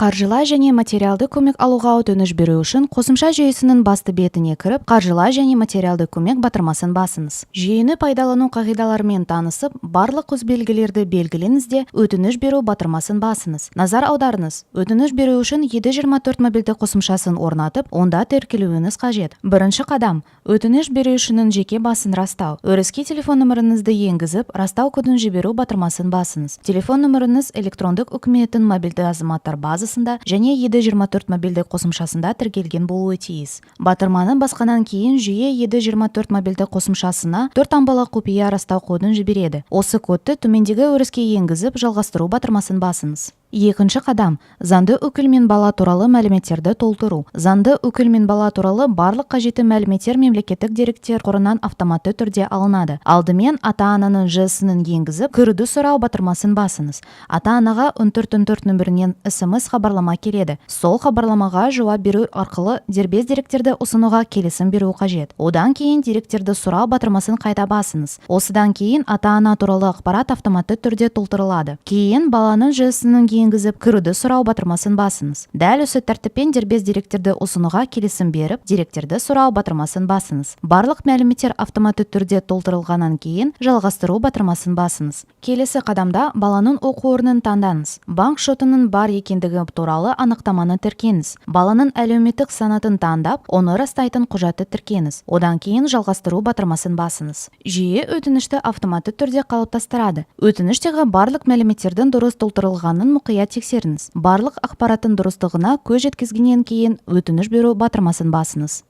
Қаржылай және материалды көмек алуға өтініш беру үшін қосымша жүйесінің басты бетіне кіріп, «Қаржылай және материалды көмек» батырмасын басыңыз. Жүйені пайдалану қағидаларымен танысып, барлық белгілерді белгілеңіз де, «Өтініш беру» батырмасын басыңыз. Назар аударыңыз: өтініш беру үшін 724 мобильді қосымшасын орнатып, онда тіркелуіңіз қажет. Бірінші қадам: өтініш берушінің жеке басын растау. Өріске телефон нөміріңізді енгізіп, «Растау кодын жіберу» батырмасын басыңыз. Телефон нөміріңіз электрондық үкіметтің мобильді азаматтар базасында және 724 мобильді қосымшасында тіркелген болуы тиіс. Батырманы басқаннан кейін жүйе 724 мобильді қосымшасына төрт таңбалы құпия растау кодын жібереді. Осы кодты төмендегі өріске енгізіп, «Жалғастыру» батырмасын басыңыз. Екінші қадам: заңды өкіл мен бала туралы мәліметтерді толтыру. Заңды өкіл мен бала туралы барлық қажетті мәліметтер мемлекеттік деректер қорынан автоматты түрде алынады. Алдымен ата-ананың ЖСН-ін енгізіп, «Кіруді сұрау» батырмасын басыңыз. Ата-анаға 1414 нөмірінен СМС хабарлама келеді. Сол хабарламаға жауап беру арқылы дербес деректерді ұсынуға келісім беру қажет. Одан кейін «Деректерді сұрау» батырмасын қайта басыңыз. Осыдан кейін ата-ана туралы ақпарат автоматты түрде толтырылады. Кейін баланың ЖСН-ін енгізіп, «Кіруді сұрау» батырмасын басыңыз. Дәл осы тәртіппен дербес деректерді ұсынуға келісім беріп, «Деректерді сұрау» батырмасын басыңыз. Барлық мәліметтер автоматты түрде толтырылғаннан кейін «Жалғастыру» батырмасын басыңыз. Келесі қадамда баланың оқу орнын таңдаңыз. Банк шотының бар екендігі туралы анықтаманы тіркеңіз. Баланың әлеуметтік санатын таңдап, оны растайтын құжатты тіркеңіз. Одан кейін «Жалғастыру» батырмасын басыңыз. Жүйе өтінішті автоматты түрде қалыптастырады. Өтініштегі барлық мәліметтердің дұрыс толтырылғанын мұқият тексеріңіз. Барлық ақпараттың дұрыстығына көз жеткізгеннен кейін «Өтініш беру» батырмасын басыңыз.